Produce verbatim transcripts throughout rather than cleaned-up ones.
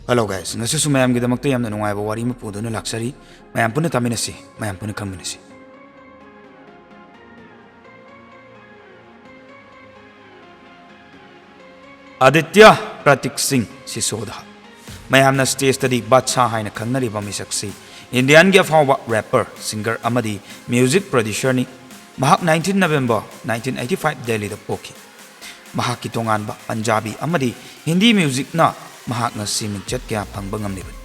Hello guys, ꯉꯁꯤꯁꯨ ꯃꯌꯥꯝꯒꯤꯗꯃꯛꯇ ꯌꯥꯝꯅ ꯅꯨꯡꯉꯥꯏꯕ ꯋꯥꯔꯤ ꯑꯃ ꯄꯨꯗꯨꯅ ꯂꯥꯛꯆꯔꯤ꯫ ꯃꯌꯥꯝ ꯄꯨꯟꯅ ꯇꯥꯃꯤꯟꯅꯁꯤ, ꯃꯌꯥꯝ ꯄꯨꯟꯅ ꯈꯪꯃꯤꯟꯅꯁꯤ꯫ ꯑꯗꯤꯇ꯭ꯌ ꯄ꯭ꯔꯇꯤꯛ ꯁꯤꯡ ꯁꯤꯁꯣꯗ꯫ ꯃꯌꯥꯝꯅ ꯁ꯭ꯇꯦꯖꯇꯗꯤ ꯕꯥꯗꯁꯥ ꯍꯥꯏꯅ ꯈꯪꯅꯔꯤꯕ ꯃꯤꯁꯛꯁꯤ ꯏꯟꯗꯤꯌꯥꯟꯒꯤ ꯑꯐꯥꯎꯕ ꯔꯦꯄꯔ, ꯁꯤꯡꯒꯔ ꯑꯃꯗꯤ ꯃ꯭ꯌꯨꯖꯤꯛ ꯄ꯭ꯔꯣꯗ꯭ꯌꯨꯁꯔꯅꯤ꯫ ꯃꯍꯥꯛ nineteen November nineteen eighty five ꯗꯦꯜꯂꯤꯗ ꯄꯣꯛꯈꯤ꯫ ꯃꯍꯥꯛꯀꯤ ꯇꯣꯉꯥꯟꯕ ꯄꯟꯖꯥꯕꯤ ꯑꯃꯗꯤ ꯍꯤꯟꯗꯤ ꯃ꯭ꯌꯨꯖꯤꯛꯅ ꯃꯍꯥꯛ ꯉꯁꯤ ꯃꯤꯡꯆꯠ ꯀꯌꯥ ꯐꯪꯕ ꯉꯝꯂꯤꯕꯅꯤ꯫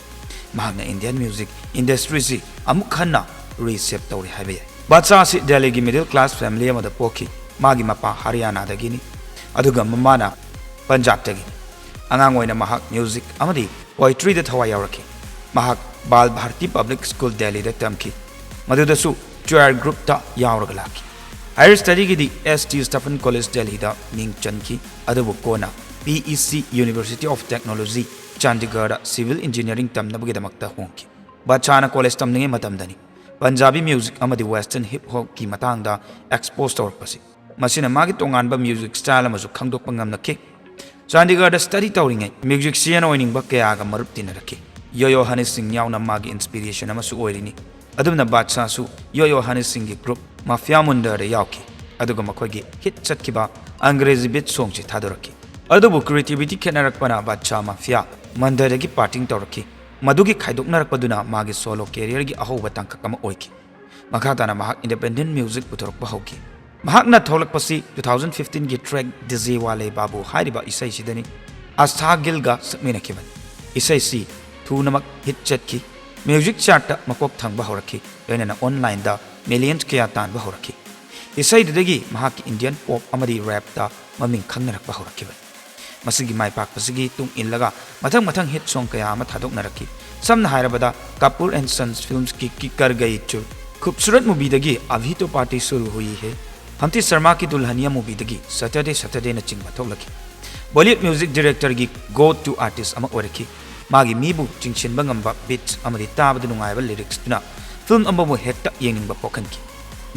ꯃꯍꯥꯛꯅ ꯏꯟꯗꯤꯌꯟ ꯃ꯭ꯌꯨꯖꯤꯛ ꯏꯟꯗꯁꯇ꯭ꯔꯤꯁꯤ ꯑꯃꯨꯛ ꯍꯟꯅ ꯔꯤꯁꯦꯞ ꯇꯧꯔꯦ ꯍꯥꯏꯕ ꯌꯥꯏ꯫ ꯕꯥꯗꯁꯥ ꯑꯁꯤ ꯗꯦꯜꯂꯤꯒꯤ ꯃꯤꯗꯜ ꯀ꯭ꯂꯥꯁ ꯐꯦꯃꯤꯂꯤ ꯑꯃꯗ ꯄꯣꯛꯈꯤ꯫ ꯃꯥꯒꯤ ꯃꯄꯥ ꯍꯔꯤꯌꯥꯅꯥꯗꯒꯤꯅꯤ, ꯑꯗꯨꯒ ꯃꯃꯥꯅ ꯄꯟꯖꯥꯕꯇꯒꯤꯅꯤ꯫ ꯑꯉꯥꯡ ꯑꯣꯏꯅ ꯃꯍꯥꯛ ꯃ꯭ꯌꯨꯖꯤꯛ ꯑꯃꯗꯤ ꯄꯣꯏꯇ꯭ꯔꯤꯗ ꯊꯋꯥꯏ ꯌꯥꯎꯔꯛꯈꯤ꯫ ꯃꯍꯥꯛ ꯕꯥꯜ ꯚꯥꯔꯇꯤ ꯄꯕ꯭ꯂꯤꯛ ꯁ꯭ꯀꯨꯜ ꯗꯦꯜꯂꯤꯗ ꯇꯝꯈꯤ꯫ ꯃꯗꯨꯗꯁꯨ ꯆꯣꯌꯔ ꯒ꯭ꯔꯨꯞꯇ ꯌꯥꯎꯔꯒ ꯂꯥꯛꯈꯤ꯫ ꯍꯥꯌꯔ ꯁ꯭ꯇꯗꯤꯒꯤꯗꯤ ꯑꯦꯁ ꯇꯤ ꯁ꯭ꯇꯐꯟ ꯀꯣꯂꯦꯖ ꯗꯦꯜꯂꯤꯗ ꯃꯤꯡ ꯆꯟꯈꯤ, ꯑꯗꯨꯕꯨ ꯀꯣꯟꯅ P E C, University of Technology ꯆꯥꯟꯗꯤꯒꯔꯗ ꯁꯤꯚꯤꯜ ꯏꯟꯖꯤꯅꯤꯌꯥꯔꯤꯡ ꯇꯝꯅꯕꯒꯤꯗꯃꯛꯇ ꯍꯣꯡꯈꯤ꯫ ꯕꯥꯗꯁꯥꯅ ꯀꯣꯂꯦꯖ ꯇꯝꯂꯤꯉꯩ ꯃꯇꯝꯗꯅꯤ ꯄꯟꯖꯥꯕꯤ ꯃ꯭ꯌꯨꯖꯤꯛ ꯑꯃꯗꯤ ꯋꯦꯁꯇꯔꯟ ꯍꯤꯞ ꯍꯣꯞꯀꯤ ꯃꯇꯥꯡꯗ ꯑꯦꯛꯁꯄꯣꯖ ꯇꯧꯔꯛꯄꯁꯤ꯫ ꯃꯁꯤꯅ ꯃꯥꯒꯤ ꯇꯣꯉꯥꯟꯕ ꯃ꯭ꯌꯨꯖꯤꯛ ꯁ꯭ꯇꯥꯏꯜ ꯑꯃꯁꯨ ꯈꯪꯗꯣꯛꯄ ꯉꯝꯂꯛꯈꯤ꯫ ꯆꯥꯟꯗꯤꯒꯔꯗ ꯁ꯭ꯇꯗꯤ ꯇꯧꯔꯤꯉꯩ ꯃ꯭ꯌꯨꯖꯤꯛꯁꯤꯌꯟ ꯑꯣꯏꯅꯤꯡꯕ ꯀꯌꯥꯒ ꯃꯔꯨꯞ ꯇꯤꯟꯅꯔꯛꯈꯤ꯫ ꯌꯣꯌꯣ ꯍꯅꯤ ꯁꯤꯡ ꯌꯥꯎꯅ ꯃꯥꯒꯤ ꯏꯟꯁꯄꯤꯔꯦꯁꯟ ꯑꯃꯁꯨ ꯑꯣꯏꯔꯤꯅꯤ꯫ ꯑꯗꯨꯝꯅ ꯕꯥꯗꯁꯥꯁꯨ ꯌꯣꯌꯣ ꯍꯅꯤ ꯁꯤꯡꯒꯤ ꯒ꯭ꯔꯨꯞ ꯃꯥꯐꯤꯌꯥ ꯃꯨꯟꯗꯔꯗ ꯌꯥꯎꯈꯤ, ꯑꯗꯨꯒ ꯃꯈꯣꯏꯒꯤ ꯍꯤꯠ ꯆꯠꯈꯤꯕ ꯑꯪꯒ꯭ꯔꯦꯖꯤ ꯕꯤꯠ ꯁꯣꯡꯁꯤ ꯊꯥꯗꯣꯔꯛꯈꯤ꯫ ꯑꯗꯨꯕꯨ ꯀ꯭ꯔꯤꯌꯦꯇꯤꯚꯤꯇꯤ ꯈꯦꯠꯅꯔꯛꯄꯅ ꯕꯥꯗꯁꯥ ꯃꯥꯐꯤꯌꯥ ꯃꯟꯗꯔꯗꯒꯤ ꯄꯥꯔꯇꯤꯡ ꯇꯧꯔꯛꯈꯤ꯫ ꯃꯗꯨꯒꯤ ꯈꯥꯏꯗꯣꯛꯅꯔꯛꯄꯗꯨꯅ ꯃꯥꯒꯤ ꯁꯣꯂꯣ ꯀꯦꯔꯤꯌꯔꯒꯤ ꯑꯍꯧꯕ ꯇꯥꯡꯀꯛ ꯑꯃ ꯑꯣꯏꯈꯤ꯫ ꯃꯈꯥ ꯇꯥꯅ ꯃꯍꯥꯛ ꯏꯟꯗꯤꯄꯦꯟꯗꯦꯟꯠ ꯃ꯭ꯌꯨꯖꯤꯛ ꯄꯨꯊꯣꯔꯛꯄ ꯍꯧꯈꯤ꯫ ꯃꯍꯥꯛꯅ ꯊꯣꯛꯂꯛꯄꯁꯤ two thousand fifteen ꯒꯤ ꯇ꯭ꯔꯦꯛ ꯗꯤꯖꯦ ꯋꯥꯂꯦ ꯕꯥꯕꯨ ꯍꯥꯏꯔꯤꯕ ꯏꯁꯩꯁꯤꯗꯅꯤ꯫ ꯑꯁꯊꯥ ꯒꯤꯜꯒ ꯁꯛꯃꯤꯟꯅꯈꯤꯕꯅꯤ꯫ ꯏꯁꯩꯁꯤ ꯊꯨꯅꯃꯛ ꯍꯤꯠ ꯆꯠꯈꯤ꯫ ꯃ꯭ꯌꯨꯖꯤꯛ ꯆꯥꯔꯠꯇ ꯃꯀꯣꯛ ꯊꯪꯕ ꯍꯧꯔꯛꯈꯤ, ꯂꯣꯏꯅꯅ ꯑꯣꯟꯂꯥꯏꯟꯗ ꯃꯤꯂꯤꯌꯟꯁ ꯀꯌꯥ ꯇꯥꯟꯕ ꯍꯧꯔꯛꯈꯤ꯫ ꯏꯁꯩꯗꯨꯗꯒꯤ ꯃꯍꯥꯛꯀꯤ ꯏꯟꯗꯤꯌꯟ ꯄꯣꯞ ꯑꯃꯗꯤ ꯔꯦꯞꯇ ꯃꯃꯤꯡ ꯈꯪꯅꯔꯛꯄ ꯍꯧꯔꯛꯈꯤꯕꯅꯤ꯫ ꯃꯁꯤꯒꯤ ꯃꯥꯏ ꯄꯥꯛꯄꯁꯤꯒꯤ ꯇꯨꯡ ꯏꯜꯂꯒ ꯃꯊꯪ ꯃꯊꯪ ꯍꯤꯠ ꯁꯣꯡ ꯀꯌꯥ ꯑꯃ ꯊꯥꯗꯣꯛꯅꯔꯛꯈꯤ꯫ ꯁꯝꯅ ꯍꯥꯏꯔꯕꯗ, ꯀꯥꯄꯨꯔ ꯑꯦꯟ ꯁꯟꯁ ꯐꯤꯜꯝꯁꯀꯤ ꯀꯤ ꯀꯔ ꯒꯌꯤ ꯆꯨꯔ, ꯈꯨꯕꯁꯨꯔꯠ ꯃꯨꯚꯤꯗꯒꯤ ꯑꯚꯤ ꯇꯣ ꯄꯥꯔꯇꯤ ꯁꯨꯔꯨ ꯍꯨꯌꯤ ꯍꯦ, ꯍꯝꯇꯤ ꯁꯔꯃꯥꯒꯤ ꯗꯨꯜꯍꯅꯤꯌꯥ ꯃꯨꯚꯤꯗꯒꯤ ꯁꯇꯔꯗꯦ ꯁꯇꯔꯗꯦꯅꯆꯤꯡꯕ ꯊꯣꯛꯂꯛꯈꯤ꯫ ꯕꯣꯂꯤꯋꯨꯗ ꯃ꯭ꯌꯨꯖꯤꯛ ꯗꯤꯔꯦꯛꯇꯔꯒꯤ ꯒꯣ ꯇꯨ ꯑꯥꯔꯇꯤꯁ ꯑꯃ ꯑꯣꯏꯔꯛꯈꯤ꯫ ꯃꯥꯒꯤ ꯃꯤꯕꯨ ꯆꯤꯡꯁꯤꯟꯕ ꯉꯝꯕ ꯕꯤꯠꯁ ꯑꯃꯗꯤ ꯇꯥꯕꯗ ꯅꯨꯡꯉꯥꯏꯕ ꯂꯤꯔꯤꯛꯁꯇꯨꯅ ꯐꯤꯜꯝ ꯑꯃꯕꯨ ꯍꯦꯛꯇ ꯌꯦꯡꯅꯤꯡꯕ ꯄꯣꯛꯍꯟꯈꯤ꯫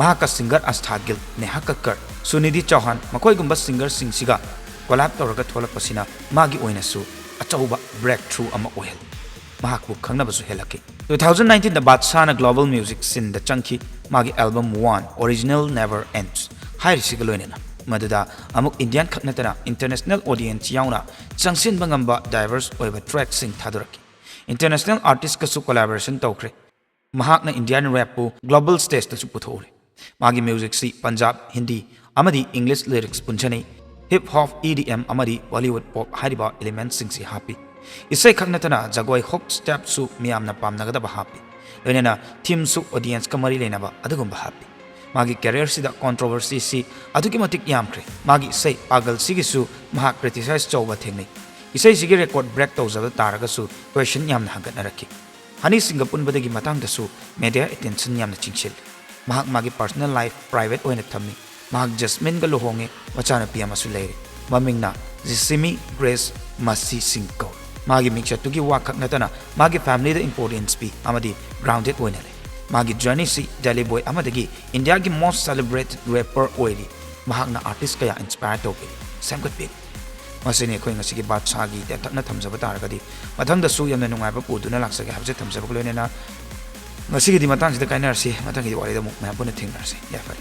ꯃꯍꯥꯛꯀ ꯁꯤꯡꯒꯔ ꯑꯁꯊꯥ ꯒꯤꯜ, ꯅꯦꯍꯥ ꯀꯛꯀꯔ, ꯁꯨꯅꯤꯙꯤ ꯆꯧꯍꯥꯟ, ꯃꯈꯣꯏꯒꯨꯝꯕ ꯁꯤꯡꯒꯔꯁꯤꯡꯁꯤꯒ ꯀꯣꯂꯥꯕ ꯇꯧꯔꯒ ꯊꯣꯛꯂꯛꯄꯁꯤꯅ ꯃꯥꯒꯤ ꯑꯣꯏꯅꯁꯨ ꯑꯆꯧꯕ breakthrough ꯑꯃ ꯑꯣꯏꯍꯜꯂꯤ꯫ ꯃꯍꯥꯛꯄꯨ ꯈꯪꯅꯕꯁꯨ ꯍꯦꯜꯂꯛꯈꯤ꯫ Two thousand nineteenꯗ ꯕꯥꯗꯁꯥꯅ global music sceneꯗ ꯆꯪꯈꯤ꯫ ꯃꯥꯒꯤ album One Original Never Ends ꯍꯥꯏꯔꯤꯁꯤꯒ ꯂꯣꯏꯅꯅ, ꯃꯗꯨꯗ ꯑꯃꯨꯛ Indian ꯈꯛ ꯅꯠꯇꯅ international audience ꯌꯥꯎꯅ ꯆꯪꯁꯤꯟꯕ ꯉꯝꯕ diverse ꯑꯣꯏꯕ trackꯁꯤꯡ ꯊꯥꯗꯣꯔꯛꯈꯤ꯫ International artistꯀꯁꯨ collaboration ꯇꯧꯈ꯭ꯔꯦ꯫ ꯃꯍꯥꯛꯅ Indian rapꯄꯨ global stageꯇꯁꯨ ꯄꯨꯊꯣꯛꯎꯔꯦ꯫ ꯃꯥꯒꯤ musicꯁꯤ Punjabi, Hindi ꯑꯃꯗꯤ English lyrics ꯄꯨꯟꯁꯤꯟꯅꯩ꯫ Hip hop, EDM ꯑꯃꯗꯤ Bollywood pop ꯍꯥꯏꯔꯤꯕ elementꯁꯤꯡꯁꯤ ꯍꯥꯞꯄꯤ꯫ ꯏꯁꯩ ꯈꯛ ꯅꯠꯇꯅ ꯖꯒꯣꯏ, hook stepꯁꯨ ꯃꯤꯌꯥꯝꯅ ꯄꯥꯝꯅꯒꯗꯕ ꯍꯥꯞꯄꯤ꯫ ꯂꯣꯏꯅꯅ themeꯁꯨ audienceꯀ ꯃꯔꯤ ꯂꯩꯅꯕ ꯑꯗꯨꯒꯨꯝꯕ ꯍꯥꯞꯄꯤ꯫ ꯃꯥꯒꯤ careerꯁꯤꯗ controversyꯁꯤ ꯑꯗꯨꯛꯀꯤ ꯃꯇꯤꯛ ꯌꯥꯝꯈ꯭ꯔꯦ꯫ ꯃꯥꯒꯤ ꯏꯁꯩ ꯄꯥꯒꯜꯁꯤꯒꯤꯁꯨ ꯃꯍꯥꯛ criticize ꯇꯧꯕ ꯊꯦꯡꯅꯩ꯫ ꯏꯁꯩꯁꯤꯒꯤ record break ꯇꯧꯖꯕ ꯇꯥꯔꯒꯁꯨ question ꯌꯥꯝꯅ ꯍꯪꯒꯠꯅꯔꯛꯈꯤ꯫ ꯍꯅꯤ ꯁꯤꯡꯒ ꯄꯨꯟꯕꯗꯒꯤ ꯃꯇꯥꯡꯗꯁꯨ media attention ꯌꯥꯝꯅ ꯆꯤꯡꯁꯤꯜꯂꯤ꯫ ꯃꯍꯥꯛ ꯃꯥꯒꯤ personal life private ꯑꯣꯏꯅ ꯊꯝꯃꯤ꯫ ꯃꯍꯥꯛ ꯖꯁꯃꯤꯟꯒ ꯂꯨꯍꯣꯡꯉꯦ, ꯃꯆꯥꯅꯨꯄꯤ ꯑꯃꯁꯨ ꯂꯩꯔꯦ꯫ ꯃꯃꯤꯡꯅ ꯖꯤꯁꯤꯃꯤ ꯒ꯭ꯔꯦꯁ ꯃꯁꯤ ꯁꯤꯡ ꯀꯧꯏ꯫ ꯃꯥꯒꯤ ꯃꯤꯡꯆꯠꯇꯨꯒꯤ ꯋꯥ ꯈꯛ ꯅꯠꯇꯅ ꯃꯥꯒꯤ familyꯗ importance ꯄꯤ ꯑꯃꯗꯤ grounded ꯑꯣꯏꯅ ꯂꯩ꯫ ꯃꯥꯒꯤ journeyꯁꯤ Delhi boy ꯑꯃꯗꯒꯤ Indiaꯒꯤ most celebrated rapper ꯑꯣꯏꯔꯤ꯫ ꯃꯍꯥꯛꯅ artist ꯀꯌꯥ inspire ꯇꯧꯕꯤꯔꯤ, ꯁꯦꯝꯒꯠꯄꯤꯔꯤ꯫ ꯃꯁꯤꯅꯤ ꯑꯩꯈꯣꯏ ꯉꯁꯤꯒꯤ ꯕꯥꯗꯁꯥꯒꯤ ꯇꯦꯟꯇꯛꯅ ꯊꯝꯖꯕ ꯇꯥꯔꯒꯗꯤ, ꯃꯊꯪꯗꯁꯨ ꯌꯥꯝꯅ ꯅꯨꯡꯉꯥꯏꯕ ꯄꯨꯗꯨꯅ ꯂꯥꯛꯆꯒꯦ ꯍꯥꯏꯕꯁꯦ ꯊꯝꯖꯕꯒ ꯂꯣꯏꯅꯅ ꯉꯁꯤꯒꯤꯗꯤ ꯃꯇꯥꯡꯁꯤꯗ ꯀꯥꯏꯅꯔꯁꯤ꯫ ꯃꯊꯪꯒꯤꯗꯤ ꯋꯥꯔꯤꯗ ꯑꯃꯨꯛ ꯃꯌꯥꯝ ꯄꯨꯟꯅ ꯊꯦꯡꯅꯔꯁꯤ꯫ ꯌꯥꯏꯐꯔꯦ꯫